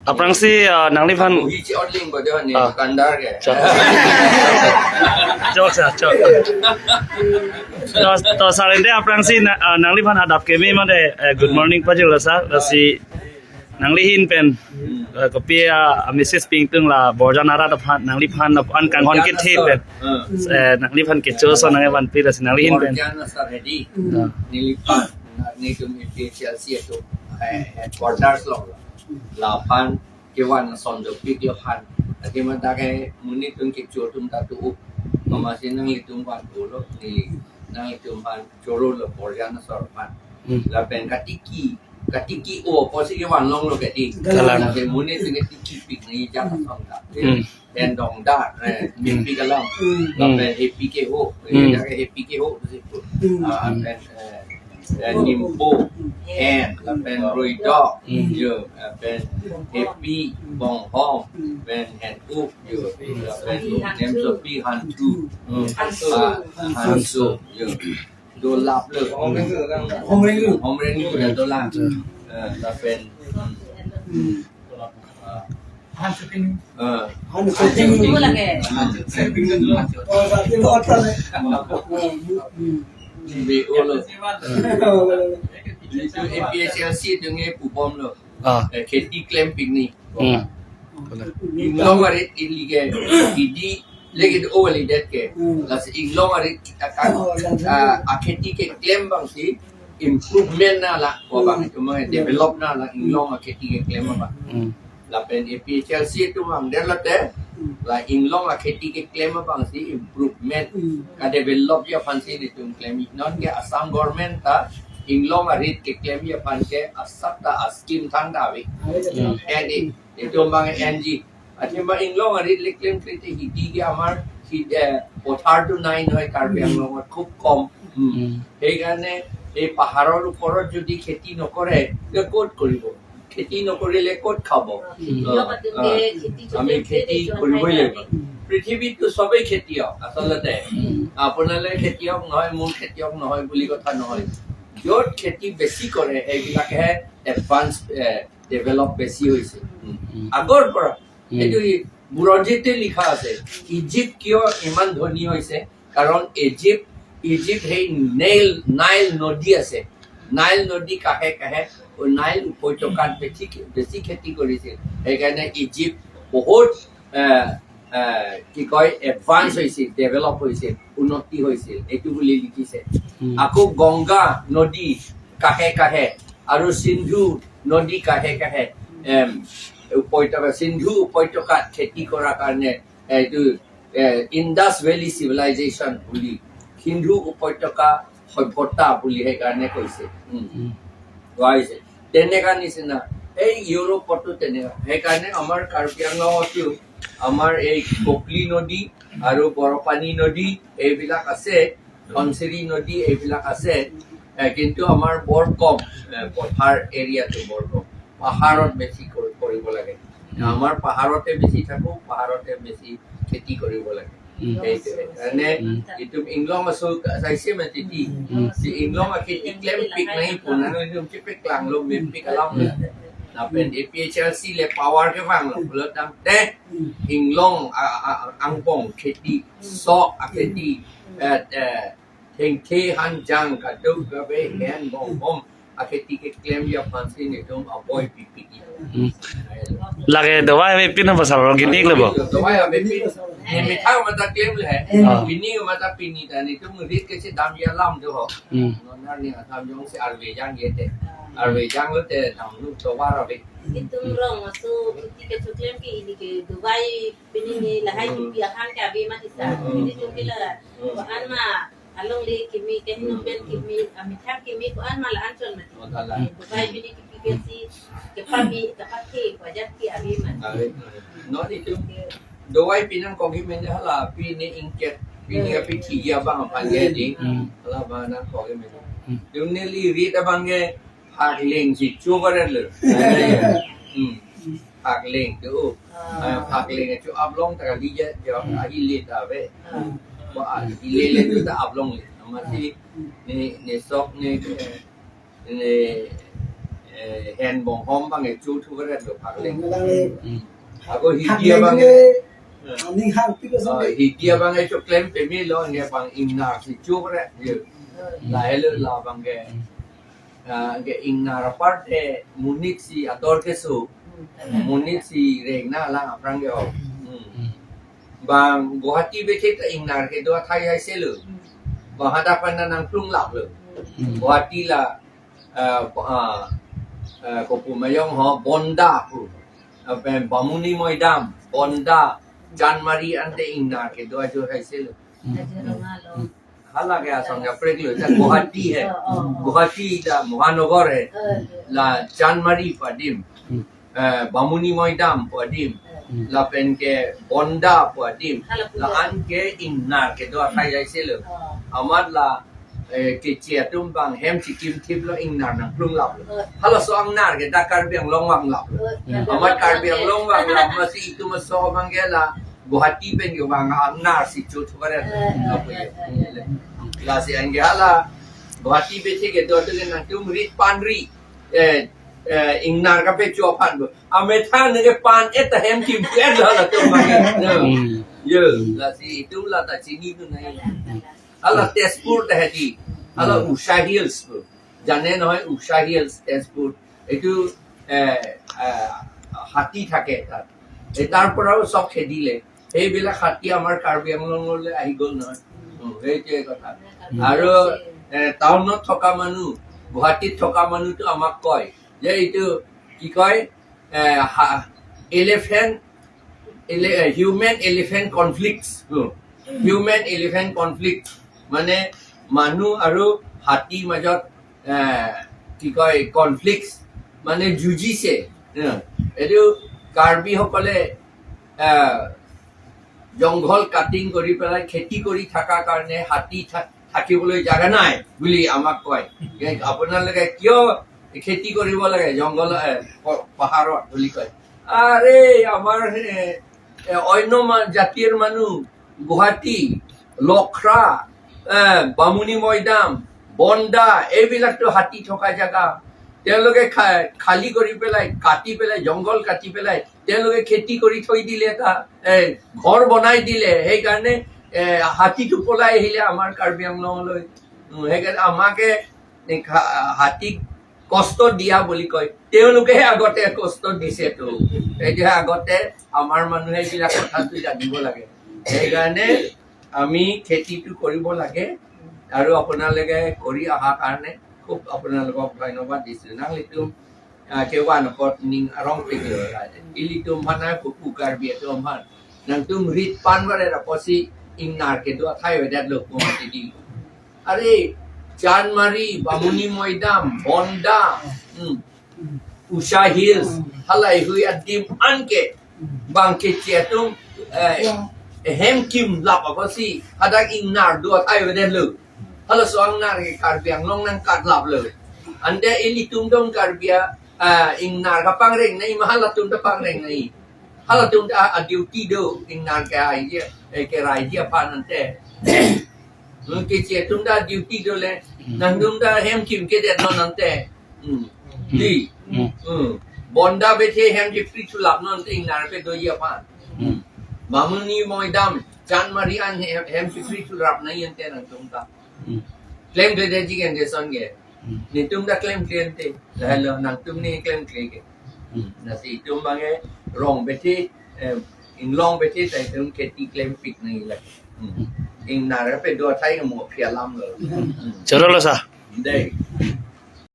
Aprangsi nanglipan to salente aprangsi nanglipan hadap kemi made good morning pajil sa lasi nanglihin pen kopi Mrs Pingtung la borjanara da phan nanglipan an kang hon ke the pen nanglipan ke cho so nanglipan pi lasi nanglihin pen borjana sa ready nilipan ni tum APHLC to headquarters lo lapan kewan sondo pik lohan ati mata ke muni tum ke chotum ta tu mamasi nang litum pan ulo ni nang litum pan choro lo borjana sor pan la pen katiki katiki o posi kewan long lo ke di la ke muni tum ke tiki pik ni ja song ta pen dong da mi pik lang la pen APK ho ja ke APK ho pen Nimbo and la pen Roy Dog yo pen Happy Bong Hong pen Han Up yo la pen Nem So Pi Han Tu Han So yo do lap le hom ren nu do lap la pen Han So Pin Han So Pin BO lo itu APHLC dengan pupom lo KT clamping ni inglong arit ilige idi legi overly that ke las inglong arit akheti ke claim bang si improvement na la ko bang itu mah develop na la inglong akheti ke claim ba la pen APHLC tu bang der la te la inglong akheti ke claim bang si improvement ka develop ya fancy ni tum claim non ke Assam government ta inglong arit ke claim ya fan ke asap ta scheme thang da vi and itu bang NG athima inglong arit le claim krite hiti ke amar পথাৰটো নাই নহয় কাৰ্বি আংলঙত খুব কম সেইকাৰণে এই পাহাৰৰ ওপৰত যদি খেতি নকৰে ক'ত কৰিব খেতি নকৰিলে ক'ত খাব আমি খেতি কৰিবই লাগিব পৃথিৱীততো চবেই খেতিয়ক আচলতে আপোনালোকে খেতিয়ক নহয় মোৰ খেতিয়ক নহয় বুলি কথা নহয় য'ত খেতি বেছি কৰে সেইবিলাকেহে এডভান্স ডেভেলপ বেছি হৈছে আগৰ পৰা এইটো বুৰঞ্জীতে লিখা আছে ইজিপ্ত কিয় ইমান ধনী হৈছে কাৰণ ইজিপ্ত সেই নাইল নদী আছে নাইল নদী কাষে কাষে নাইল উপত্যকাত বেছি বেছি খেতি কৰিছিল সেইকাৰণে ইজিপ্ত বহুত কি কয় এডভান্স হৈছিল ডেভেলপ হৈছিল উন্নতি হৈছিল এইটো বুলি লিখিছে আকৌ গংগা নদী কাষে কাষে আৰু সিন্ধু নদী কাষে কাষে উপত্যকা সিন্ধু উপত্যকাত খেতি কৰাৰ কাৰণে এইটো ইণ্ডাছ ভেলী চিভিলাইজেশ্যন বুলি সিন্ধু উপত্যকা সভ্যতা বুলি সেইকাৰণে কৈছে কোৱা হৈছে তেনেকা নিচিনা এই ইউৰোপতো তেনেকা সেইকাৰণে আমাৰ কাৰ্বি আংলঙতো আমাৰ এই কপলি নদী আৰু বৰপানী নদী এইবিলাক আছে ধনশিৰি নদী এইবিলাক আছে কিন্তু আমাৰ বৰ কম পথাৰ এৰিয়াটো বৰ কম পাহাৰত বেছি কৰিব লাগে আমাৰ পাহাৰতে বেছি থাকো পাহাৰতে বেছি খেতি কৰিব লাগে সেইকাৰণে এইটো ইংলং আছো চাইছে মানে তিতি ইংলং খেতি ক্লেম পিক নাই পুনানো পিক লাং লো পিক আলাম na pen APHLC le power ke bang lo lo dang te inglong angpong kheti so kheti theng the han jang ka tu ka be hen bong bom kheti ke claim ya fancy ni tum avoid PPE lage dawai me pin pasal organic le bo dawai me pin ni me thang ma ta claim le pini ma ta pini ta ni tum rit ke se dam ya lam do ho non na ni tham jong se arve jang ye te arve jang lo te dam lu to wa ra be itu rong asu ketika coklat ke ini ke Dubai pini ni lahai pipi akan ke abi mah isa ini coklat lah an ma along le kimi ke nomben kimi amitha kimi ko an ma la anchon ma Dubai pini kipi ke si ke pami ke pakhe wajat ki abi ma no itu Dubai pinang kogi men hala pini ingket pini api khiya bang phan ge di hala ba na kogi men dumne li rit abang ge Phak leng si chu karen le phak leng tu phak leng chu ablong ta li ja ja a hi le ta ve ba a hi le le tu ta ablong le ama si ni ni sok ni ni হেন বহম বাঙে চৌথুবারে ফাকলে আকৌ হিতিয়া বাঙে হিতিয়া বাঙে চোক্লেম পেমি ল nge bang ingnar si chukre lahel la bangge ge ingnar aparte munit si ador ke su munit si regna la aprang ge bang Guwahati bethe ta ingnar ke do thai hai selu bahada panna nang plung lap le Guwahati la kopu mayong ho bonda pu Bamuni Moidam Bonda Chandmari ante ingnar ke do jo hai selu hala gaya samjha preglo ta Guwahati hai Guwahati da মহানগর hai la Chandmari padim Bamuni Moidam padim la pen ke Bonda padim la an ke ingnar ke do thai jai selu amar la ke chia tum bang hem chikim thip lo ingnar nang plung lap hala so angnar ke da Karbi Anglong wang lap amar Karbi Anglong wang lap ma si itu ma so bang ge la Guwahati pen ge wang angnar si chu thubare la si ang ge hala Guwahati be the ge do tu ge nang tum rit panri ingnar ka pe chu phan bo ame than ge pan et hem kim et la tum bang ge ye la si itu la ta chini tu nai ala Tezpur তেহেতি ala Usha hills জানে নহয় Usha hills Tezpur এইটো হাতী থাকে তাত তাৰ পৰাও চব খেদিলে সেইবিলাক হাতী আমাৰ কাৰ্বি আংলঙলৈ আহি গ'ল নহয় সেইটোৱে কথা আৰু টাউনত থকা মানুহ গুৱাহাটীত থকা মানুহটো আমাক কয় যে এইটো কি কয় elephant human elephant conflict human elephant conflict মানে মানুহ আৰু হাতীৰ মাজত কি কয় কনফ্লিক্ট মানে যুঁজিছে এইটো কাৰ্বিসকলে জংঘল কাটিং কৰি পেলাই খেতি কৰি থকাৰ কাৰণে হাতী থাকিবলৈ জাগা নাই বুলি আমাক কয় আপোনালোকে কিয় খেতি কৰিব লাগে জংঘল পাহাৰত বুলি কয় আৰে আমাৰ অন্য জাতিৰ মানুহ গুৱাহাটী লখৰা বামুণী মৈদাম বন্দা এইবিলাকতো হাতী থকা জেগা তেওঁলোকে খালী কৰি পেলাই কাটি পেলাই জংঘল কাটি পেলাই তেওঁলোকে খেতি কৰি থৈ দিলে এটা ঘৰ বনাই দিলে সেইকাৰণে হাতীটো পলাই আহিলে আমাৰ কাৰ্বি আংলঙলৈ সেইকাৰণে আমাকে হাতীক কষ্ট দিয়া বুলি কয় তেওঁলোকেহে আগতে কষ্ট দিছেতো সেইটোহে আগতে আমাৰ মানুহে এইবিলাক কথাটো জানিব লাগে সেইকাৰণে আমি খেতিটো কৰিব লাগে আৰু আপোনালোকে কৰি অহাৰ কাৰণে খুব আপোনালোকক ধন্যবাদ দিছোঁ নাংলিতুম kewan kot ning arong piglo ilitum hana kupu karbi atom han nang tum rit pan bare raposi ingnar ke do thai wedat lok ko di আরে চানমারি বামুনি মৈদাম বন্ডা উষা হিলস হালাই হুই আদিম আনকে Banke চেতুম hem kim lap ako si hadak ingnar do thai wedat lo hala so angnar ke Karbi Anglong nang kat lap lo ande ilitum dong karbia ingnar ka pangreng nai mahala tum ta pangreng nai hala tum ta a duty do ingnar ke ai ke rai dia pan ante ke che tum ta duty do le nang tum ta hem kim ke det non ante di bonda bethe hem ji free to lap non ingnar pe do ya pan Bamuni Moidam Chandmari an hem ji free to lap nai ante nang tum ta claim de ji gen de son ge ni tum da claim cliente la nang tum ni claim kle ke na si tum bange rong bethe in long bethe tai tum kheti claim pik nai la in na ra pe do thai mo phia lam lo choro lo sa dei.